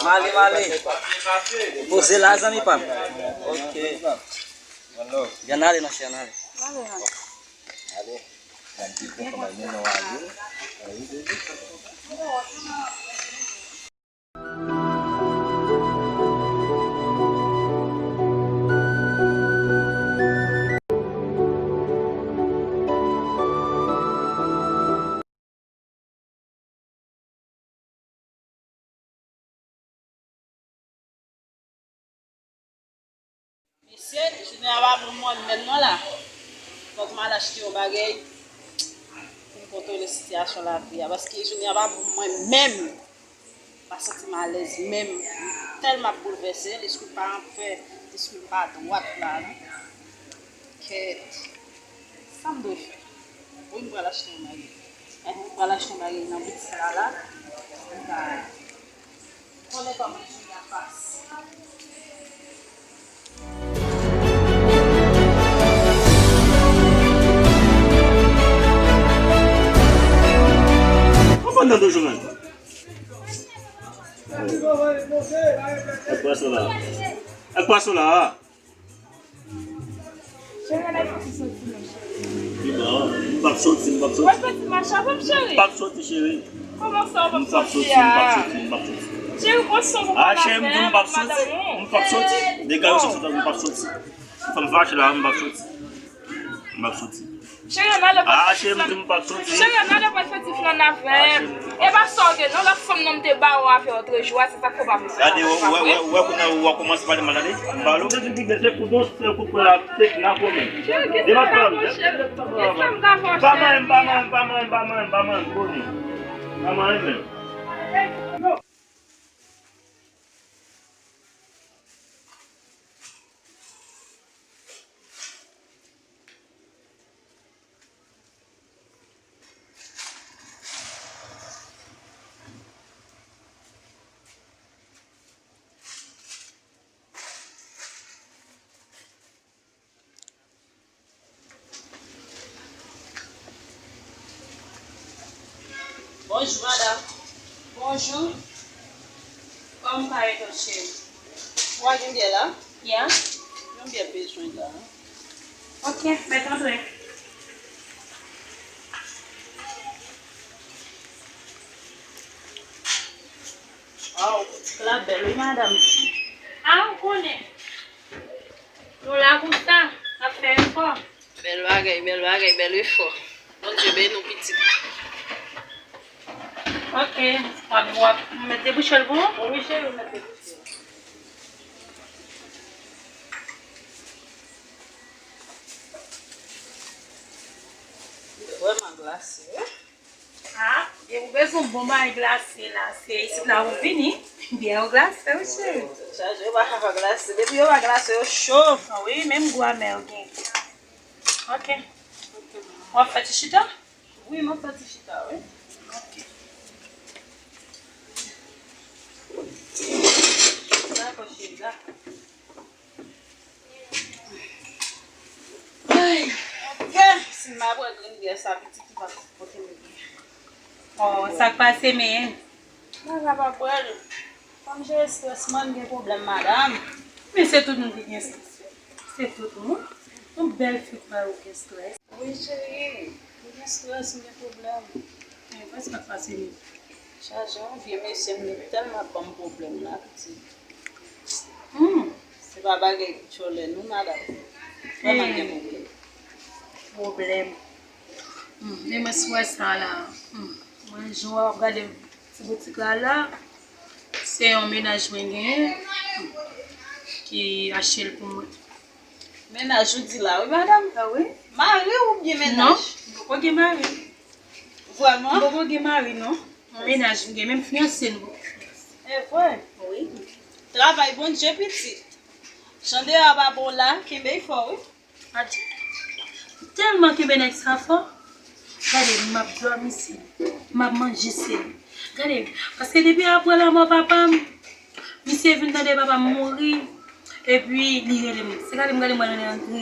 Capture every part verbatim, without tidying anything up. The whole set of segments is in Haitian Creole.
Male, male. Poze la, zanmi pa m. Ok. Ann ale, monchè, ann ale. Ale. Mesye, jounen an pa bon mwen menm non la. Fòk m al achte yon bagay pou m kontwole sitiyasyon lavi a. Paske jounen an pa bon mwen menm. M pa santi m alèz menm. M tèlman ap boulvèse, lespri m pa anfè, lespri m pa dwat la non. Kèt. Sa m dwe fè? Wi, m pral achte yon bagay. Ehe, m pral achte yon bagay nan boutik la la. M pa konnen kòman jounen an pase. Kòman nan do jounen? Ak pwason la. Ak pwason la. Cheri, ann al fè ti soti non, cheri. Di non, m p ap soti, m p ap soti. Wè fè ti mach avè m, cheri. M p ap soti, cheri. Kòman sa, w p ap soti a? M p ap soti, m p ap soti, m p ap soti. Cheri, pran san pou pale avè m, madanm ou. Ah, cheri, m di w m p ap soti. M p ap soti. Degaje w soti, m p ap soti. Ou fè m fache la, m p ap soti. M p ap soti. Cheri, ann ale, pral fè ti flan. Ah, cheri, m di m p ap soti. Cheri, ann ale, pral fè ti flan avè m. E pa sa w gen non, lòt fanm nan m te ba w avè w lòtrejou a, se sa k fè w pa vle fè l avè m, pa vre? Gade, wè, wè, wè, kounye a w ap kòmanse pale mal, ale. M ba w. Ou te di m se kout, se kout pwen la, se la kòmè. Cheri, kisa m ka fè w, cheri? Kisa m ka fè w, cheri? Pa manyen m, pa manyen m, pa manyen m, pa manyen m, pa manyen m, kounye a. Pa manyen m menm. Bonjou, madanm. Bonjou. Kòman w parèt, cheri? Ou pa gen byè la? Ya. Yon byè bezwen la. Ok, mèt antre. Waw, boutik la bèl wi, madanm. A, ou konnen. Nou la pou sa, n ap fè efò. Bèl bagay, bèl bagay, bèl efò. Bondye beni w, pitit. Ok, w ap, w ap mete bouchon pou ou? Wi, cheri, mete bouchon. Li vrèman glase, wi. Ah, e ou bezwen bon bagay glase la, se isit la ou vini. Byè yo glase, wi, cheri. Chaje yo pa ka pa glase. Depi yo pa glase, yo cho. Ah wi, menm gou amè yo gen. Ok. W ap fè ti chita? Wi, m ap fè ti chita, wi. Ok. Dakò, cheri, dakò. Ay, ok. Si m pa bwè grenn byè sa, pitit ou pa pote m byen. Oh, sa k pase, men? Mwen ka pa bwè l. Fò m jere estrès mwen, m gen pwoblèm, madanm. Men se tout moun ki gen estrès. Se tout moun. Yon bèl fi kwè ou gen estrès. Wi, cheri. M gen estrès, m gen pwoblèm. Men, kòman sa k pase menm? Chaje yon vye mesye m, li tèlman ap ban m pwoblèm la, pitit. Hmm. Se pa bagay tchòlè non, madanm. Vrèman gen pwoblèm. Pwoblèm. Hmm. Men mwen sou wè sa la. Hmm. Mwen, jan w ap gade ti boutik la la, se yon mennaj mwen genyen, hmm, ki achte l pou mwen. Mennaj ou di la, wi, madanm? Ah wi. Mari w oubyen mennaj? Non, m poko gen mari. Vrèman? M poko gen mari, non. Yon mennaj m gen, menm fiyanse nou poko gen. E vre? Wi. Travay Bondye, pitit. Jan deyò a pa bon la, kenbe l fò, wi. Adje. M tèlman kenbe nèg sa fò. Gade, m ap dòmi se li. M ap manje se li. Gade, paske depi apre lanmò papa m, misye vin tande papa m mouri, epi li rele m. Se gade m gade m wè li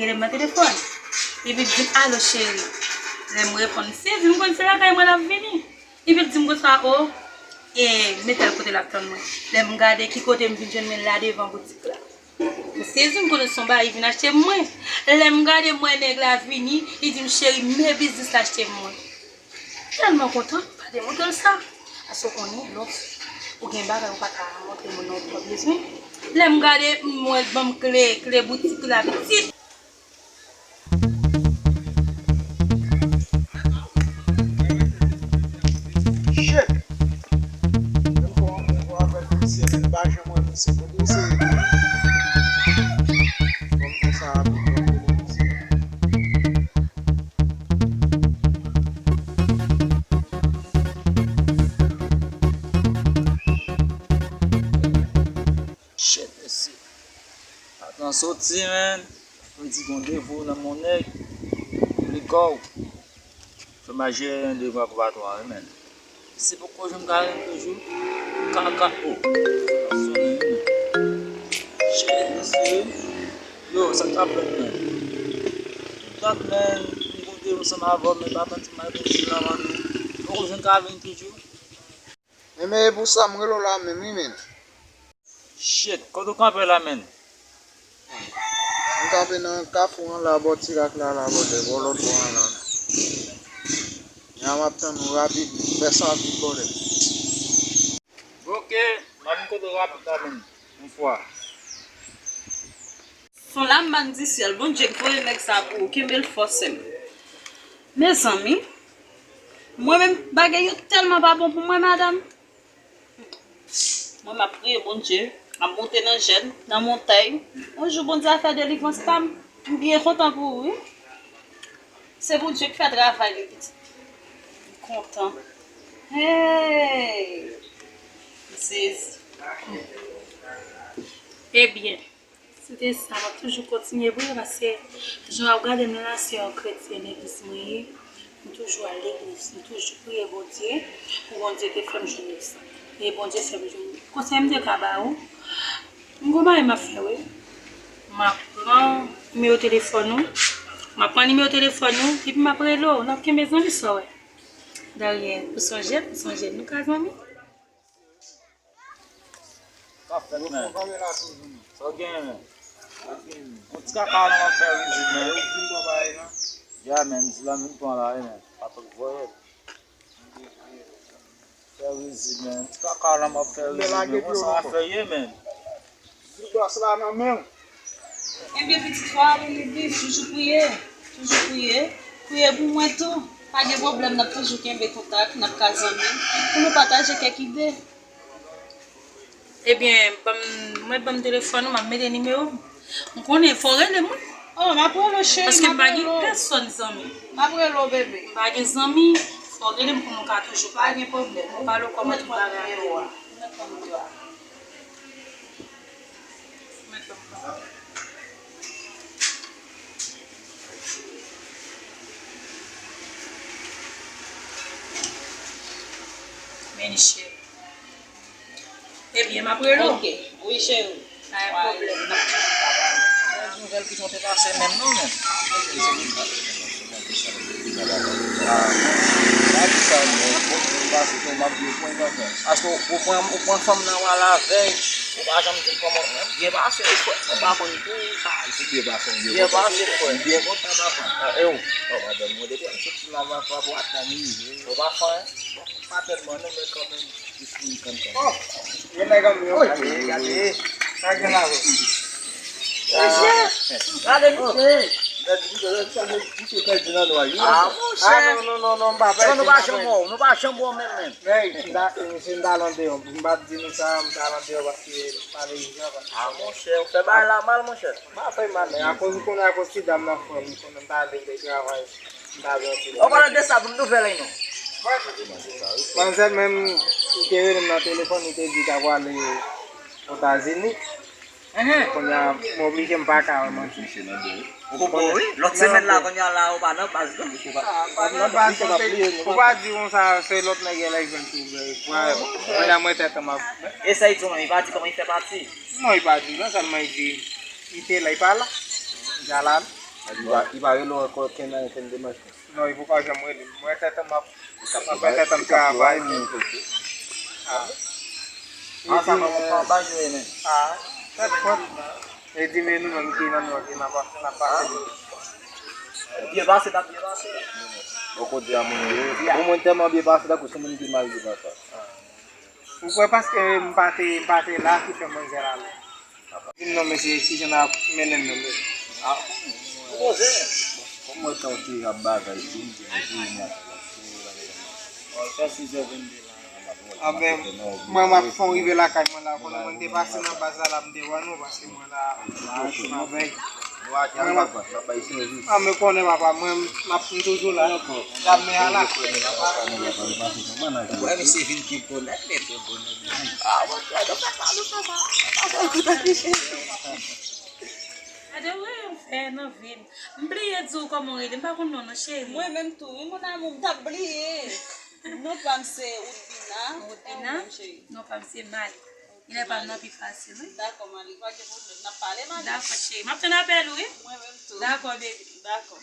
rele m nan telefòn. Epi l di m, "Alo, cheri." Lè m reponn, se vin, m konn se lakay mwen l ap vini. Epi l di m konsa, "O, E mete l kote l ap tann mwen. Lè m gade ki kote m vin jwenn mwen la devan boutik la. M sezi, m konnen se yon bagay li vin achte pou mwen. Lè m gade m wè nèg la vini, li di m, "Cheri, men biznis l achte pou mwen." M tèlman kontan, m pa te montre l sa. Paske w konnen, lè w, ou gen bagay ou pa ka montre moun nan ou twò bezwen. Lè m gade, m wè l ban m kle, kle boutik la pitit. Shit! Menm fò, menm fò avèk misye, men l pa janm wè misye. Kote misye ye? Fò m fè sa rapid, fò m rele misye. Shit, mesye. Atan soti, man. Mwen di gon devou nan mon nèg. Li gòw. Fè maje yon devwa pou patwon an, wi, man. Se poko jwenn karen toujou. Kaka, o. Ap sonnen, wi, man. Shit, mesye. Yo, sa k ap fèt, man? Dat, man, m gon devou ansanm avè w, men pa tann ti mal pou ti lan, man. Poko jwenn karen toujou. Men, men, e pou sa m rele w la menm, wi, men. Shit, kote w kanpe la, menn? M kanpe nan kafou an la, bò Tirak la, la, bòdè, bò lòt bò an la. Nya m ap tann ou rapid, fè sa vit, bòdè. Oke, m ap vin kote w rapid la, menn, yon fwa. Fon la m ban di syèl, Bondye k voye nèg sa pou ou, kenbe l fò sè m. Mezanmi, mwen menm bagay yo tèlman pa bon pou mwen, madanm. Mwen m ap priye Bondye, m ap monte nan jèn, nan montay. Yon jou Bondye a fè delivrans pa m, m byen kontan pou ou, wi. Se Bondye k fè travay li, pitit. M kontan. Hey! M sezi. Ebyen, se te sa, m ap toujou kontinye priye paske jan w ap gade m la, se yon kretyen legliz mwen ye. M toujou al legliz, m toujou priye Bondye pou Bondye te fè m jwenn yon sa. E Bondye fè m jwenn yon konsèy m te ka ba ou. M gon bagay m ap fè, wi. M ap pran nimewo telefòn ou. M ap pran nimewo telefòn ou, epi m ap rele w. N ap kenbe zanmi sa w wè. Daryen, ou sonje l, ou sonje l, nou ka zanmi. Sa fèt, men. Sa w genyen, men? Yon ti kaka la m ap fè rizib, men. Ya, men, di la m vin pran la, wi, men. Pa twò voye. Fè rizib, men. Ti kaka la m ap fè rizib, men. Konsa afè ye, men. Di bòs la nan men w. Ebyen, pitit, fò w ale legliz, toujou priye. Toujou priye. Priye pou mwen tou. Pa gen pwoblèm, n ap toujou kenbe kontak, n ap ka zanmi. Pou nou pataje kèk ide. Ebyen, ban m, mwen ban m telefòn ou, m ap mete nimewo m. M konnen, fò w rele m, wi. Oh, m ap rele w, cheri, m ap rele w. Paske m pa gen pèsòn zanmi. M ap rele w, bebe. M pa gen zanmi, fò w rele m pou nou ka toujou pale. Pa gen pwoblèm. Nou pale kòman tout bagay ap ye. Ou mèt pran nimewo a. Ou mèt ban m. Men li cheri. Ebyen, m ap rele w. Ok. Wi, cheri. Pa gen pwoblèm. Nouvèl ki jan te pase menm non, men. Paske ou pran, ou pran fanm nan w al avè l, ou pa janm di l kòman, byen pase, frè. Ou pa konn tou. Byen pase, frè. Byen kontan, papa. E w. Oh, madanm, mwen depi m soti la, papa, pou atann rive. Ou pa fè, pa tèlman non, men kanmenm. Oh, gen nèg anmwe yo. Gade, gade. Sa gen la, bro. Mesye, gade misye. Misye pèdi nan nwa, wi. Ah, monchè. Ah, non, non, non, non, m pa pèdi. Non, nou pa janm wè w, nou pa janm wè w menm, menm. Men, m ta, misye, m t al andeyò. M pa t di nou sa, m t al andeyò paske m pale ijan, paske. Ah, monchè, ou fè bagay la mal, monchè. M pa fè mal, men akoz ou konnen, akoz ti dam nan frè m, ou konnen m t ale travay. An palan de sa, pou m nouvèl li non. Manzè menm, li te rele m nan telefòn, li te di l ta prale Etazini. Kounye a, m oblije m pa ka wè manzè. Ou bon, wi. Lòt semèn la, kounye a la, ou pa nan baz non. Ou pa di konsa, se lòt nèg yo la jwenn tou. Kounye a, mwen tèt an m ap. E sa li di w, li pa di kòman li fè pati? Non, li pa di non, sèlman li di, li te la, li pa la. Li pa la. Li pa, li pa rele w ankò, okenn, okenn demach. Non, li poko janm rele m. Mwen tèt an m ap, mwen fè tèt an m travay. Ansanm, ansanm, pa jwe, men. Ah, tèt fòt. E di, men nou menm ki nan nou, ki nan pa, nan pa. Byen pase, n ap byen pase. Bon kote a moun yo. Bon, moun tèlman byen pase, tankou se moun ki mal byen pase. Ou kwè paske m pa te, m pa te la ki fè manzè la ale? Vin non, mesye, ki jan n ap mennen l menm? Ah, ou poze. Kòman tan w te ap bagay, di m, di m, di m, di m. Anben, mwen, m ap fè w rive lakay mwen la, konnen mwen te pase nan baz la, la, m te wè nou, paske mwen la, mwen la. Mwen, m ap, a, men konnen, papa, mwen, m ap, m toujou la. Dam men a la. Wè, misye vin pi bonè, mete bonè. Ah, bon, nou fè sa, nou fè sa. Papa, ekout, gade, wè, m fè nan vi m. M bliye di w kòman w rele, m pa konn non, non, cheri. Mwen menm tou, wi, mon amour, m t ap bliye. Non pa m se Woodbina. Woodbina? Non, cheri. Non pa m se Malik. Ilè pa m nan pi fasil, wi. Dakò, Malik, pa gen pwoblèm. N ap pale, Malik. Dakò, cheri. M ap tann apèl ou, wi. Mwen menm tou. Dakò, baby. Dakò.